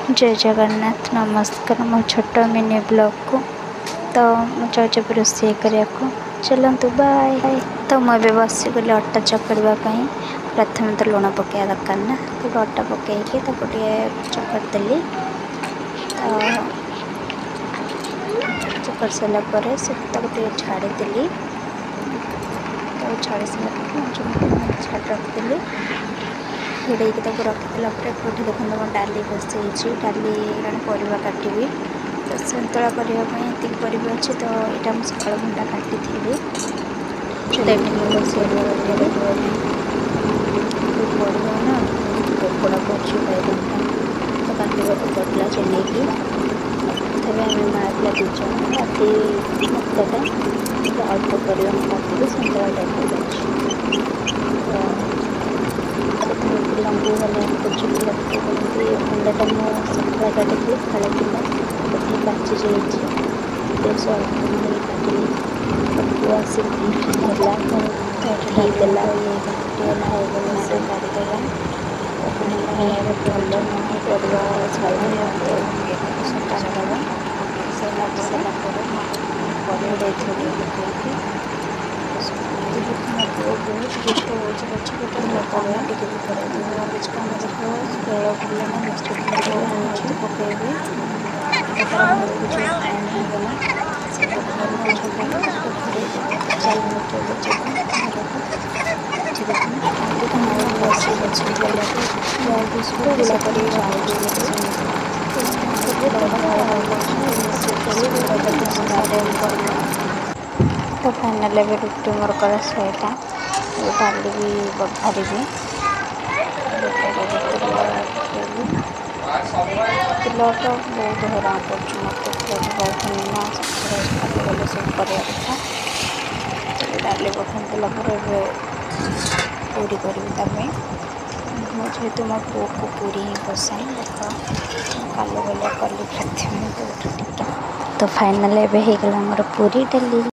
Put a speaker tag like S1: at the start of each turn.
S1: ଜୟ ଜଗନ୍ନାଥ, ନମସ୍କାର। ମୋ ଛୋଟ ମିନି ବ୍ଲଗ୍କୁ ତ ମୁଁ ଯାଉଛି ଏବେ ରୋଷେଇ କରିବାକୁ। ଚାଲନ୍ତୁ, ବାଏ। ତ ମୁଁ ଏବେ ବସିଗଲି ଅଟା ଚକଡ଼ିବା ପାଇଁ। ପ୍ରଥମେ ତ ଲୁଣ ପକାଇବା ଦରକାର ନା, ତ ଅଟା ପକାଇକି ତାକୁ ଟିକେ ଚକଡ଼ି ଦେଲି। ତ ଚକଡ଼ି ସାରିଲା ପରେ ସେ ତାକୁ ଟିକେ ଛାଡ଼ିଦେଲି। ତାକୁ ଛାଡ଼ି ସାରିଲା ପରେ 5 ମିନିଟ୍ ଛାଡ଼ି ରଖିଦେଲି। ଘୋଡ଼େଇକି ତାକୁ ରଖିଦେଲା ପରେ ଏପଟେ ଦେଖନ୍ତୁ, ମୋ ଡାଲି ବସେଇଛି। ଡାଲି ହେଇଗଲାଣି, ପରିବା କାଟିବି। ତ ସନ୍ତୁଳା କରିବା ପାଇଁ ଏତିକି ପରିବା ଅଛି। ତ ଏଇଟା ମୁଁ ସକାଳୁ ଭଣ୍ଡା କାଟିଥିଲି। ତ ଏଠି ମୁଁ ରୋଷେଇ କାଟିବି ପରିବା ନା, ବହୁତ ପୋକଡ଼ା କରୁଛି ବାଇଗଣଟା, ତ କାଟିବାକୁ ପଡ଼ିଲା ଚେନେଇକି। ତଥାପି ଆମେ ମା ପିଲା ଦୁଇ ଜଣ, ରାତି ଭାତଟା ଅଳ୍ପ ପରିବା ମୁଁ କାଟିବି, ସନ୍ତୁଳା ଟାଇପ୍ର କରିଛି। ତ ସେଥିରେ ପିଲାଙ୍କୁ ମାନେ ଚୁଲି ରଖିଛନ୍ତି। ଭଣ୍ଡାଟା ମୁଁ ସକାଳେ କାଟିଥିଲି, ଫାଳେ ଥିଲା, ଟିକେ ପାଚି ଯାଇଛି। ସେ ଅଳ୍ପ ମୁଁ କାଟିଲି। ପୁଅ ଆସିକି ହେଲା, ତ ଏଠି ଦେଲା, ଟିକେ ଖାଇଦେଲା ସେ। କାଢ଼ିଦେବା ଭଲ ନୁହେଁ ପରିବା ତ କାଢ଼ିଦେବା। କାଟି ସାରିଲା ପରେ ପରିବା ଦେଇଥିଲି ପକେଇକି। ଯେହେତୁ ମୋ ପୁଅ ବହୁତ ଦୁଷ୍ଟ ହେଉଛି, ପଛପଟେ କାମ ଟିକେ ବି କରାଇଦେବ। କିଛି କାମ ଦେଖିବ, ଖେଳ ବୁଲ ନା ଦୁଷ୍ଟ ହେଉଛି ପକେଇବି। ତ ତାର ଘରକୁ ଯିବ ଟାଇମ୍ ହେଇଗଲା, ସେ ତ ଘରକୁ ଯିବ। ଘରେ ଚାଲନ୍ତୁ, ଏବେ ଯିବା ଘରକୁ। ଏଠି ଦେଖନ୍ତୁ, ବସି ଅଛି ବିସ୍କୁଟ କରିକି ଯାଉଛି ସମସ୍ତେ। ସବୁ ମିଶିକରି କରିବା। ତ ଫାଇନାଲ୍ ଏବେ ରୁଟି ମୋର କରା ସଇଲା। ଏବେ ଡାଲି ବି ବଘାରିବି। ତେଲ ପକେଇଲି। ପିଲାଟା ବହୁତ ହଇରାଣ କରୁଛି ମୋତେ। ରହୁନି ନା, ସେଥିରେ ଖାଲି ଗଲେ ସବୁ କରିବା କଥା। ଡାଲି ବଘାରି ଦେଲା ପରେ ଏବେ ପୁରୀ କରିବି ତା ପାଇଁ। ମୁଁ ଯେହେତୁ ମୋ ପୁଅକୁ ପୁରୀ ହିଁ ପସନ୍ଦ। ଦେଖ, କାଲି ଭଳିଆ କଲି ପ୍ରଥମେ ତ ଟିକେ। ତ ଫାଇନାଲ୍ ଏବେ ହେଇଗଲା ଆମର ପୁରୀ ଡାଲି।